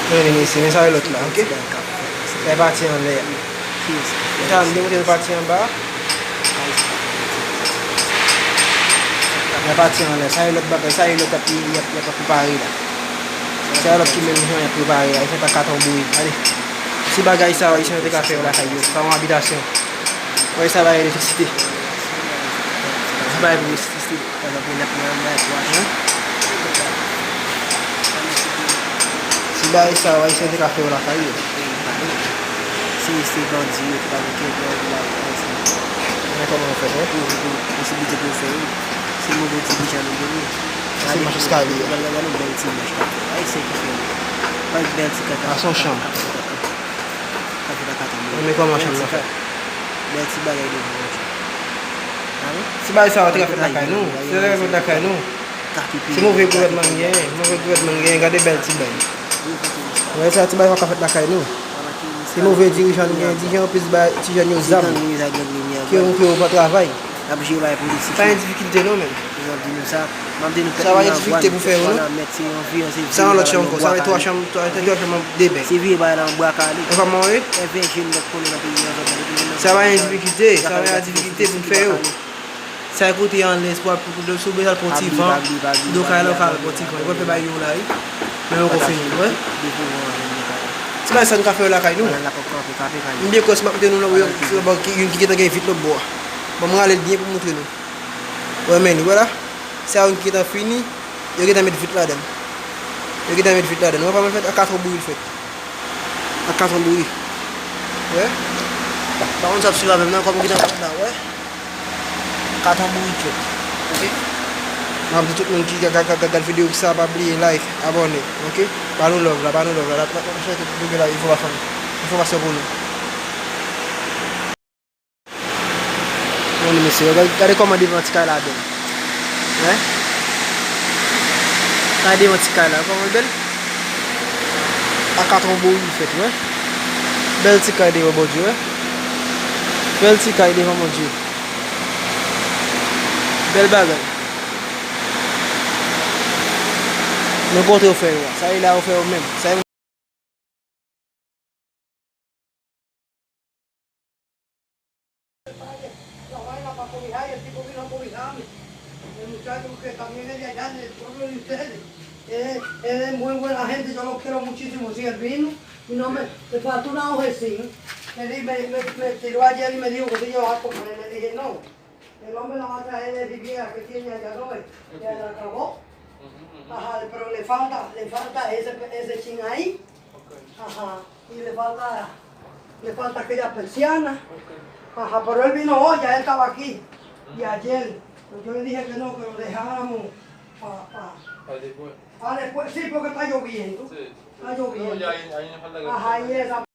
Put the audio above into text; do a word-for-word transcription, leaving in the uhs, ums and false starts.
Men, men, mesye, men sa e lòt la, ok? Sa e pati anlè a. Sa, m te montre nou pati anba. Sa pati anlè. Sa e lòt bagay. Sa e lòt y ap, y ap, y ap prepare la. Sa e lòt ki menm jan y ap prepare la. Y ap fè katon bouyi. Gade. Ti bagay sa, Ayisyen yo te ka fè yo lakay yo. Sa yon abitasyon. Wè sa bay elektrisite. Sa bay elektrisite. Pa egzanp, lè n ap nan, nan pwòch, ti bagay sa yo, Ayisyen te ka fè yo lakay yo. Si se bandi yo, te ka gen kèk bandi la, Ayisyen. Men kòman yo fè, wi? Pou, pou posiblite pou yo fè yo. Se move dirijan nou genyen. Se mach eskalye. Gade, gade, gade yon bèl ti mach k ap fè. Ayisyen ki fè yo. Gade bèl ti kaka. A, se yon chanm. K ap fè kaka. K ap fè kaka tanbou. Men kòman chanm nan fèt? Bèl ti bagay devan Bondye. A wi? Ti bagay sa yo te ka fèt lakay nou. Se te ka fèt lakay nou. Se move gouvènman n genyen, move gouvènman n genyen, gade bèl ti bèl. Wè sa, ti bagay pa ka fèt lakay nou. Se move dirijan n genyen, dirijan yo plis bay ti jèn yo zam. Ki yo montre yo pa travay. Pa gen difikilte non, menm. Sa pa gen difikilte pou fè yo, non. Sa yon lòt chanm ankò, sa yon twa chanm, twa, twa chanm de bèk. Ou pa mò, wi? Sa pa gen difikilte, sa pa gen difikilte pou n fè yo. Sa e kote anlè, pou, pou, pou, si w bezwen al pran ti van, do kay la, ou ka al pran ti van. Yo pral fè bay yo la, wi. Men yo konfini, wè. Ti bagay sa n ka fè yo lakay nou. M byen kwè si m ap montre nou lòt bò, youn ki gentan gen vit lòt bò a. Ban m rale l byen pou m montre nou. Wè, men li, wè la. Sa youn ki gentan fini, yo gentan met vit ladan l. Yo gentan met vit ladan l. Wè kòman l fèt, ak katran bouyi l fèt. Ak katran bouyi. Wè. Pa konn sa ap swiv avè m nan, kòm ou gentan fèt la, wè. Katran bouyi l fèt. Ok. M ap di tout moun ki ka, ka, ka, ka gad videyo sa, pa bliye like, abòne, ok. Ba nou love la, ba nou love la. N ap, n ap, n ap chèche tout videyo la, enfòmasyon, enfòmasyon pou nou. Bon, mesye, gade, gade kòman devan ti kay la bèl. Wi. Gade devan ti kay la, kòman l bèl. Ak katran bouyi l fèt, wi. Bèl ti kay devan Bondye, wi. Bèl ti kay devan Bondye. Bèl bagay. Men kote yo fè yo a. Sa e la yo fè yo menm. Sa e Esa vaina pa cobija y el tipo vino a cobijarme. El muchacho que también es de allá, del pueblo de ustedes. Él, él es muy buena gente, yo lo quiero muchísimo. Si él vino, y no me, le faltó una hoja de zinc. Me, di- me, me, me tiró ayer y me dijo que si yo la compré. Le dije no. El hombre la va a traer de Riviera que tiene allá, ¿no ve? Ya la acabó. Ajá, pero le falta, le falta ese, ese chin ahí. Ajá, y le falta, le falta aquella persiana. Ajá, pero él vino hoy, ya él estaba aquí. Y ayer, pues yo le dije que no, que lo dejáramos pa, pa, pa después. Sí, porque está lloviendo. Está lloviendo. Ajá, y esa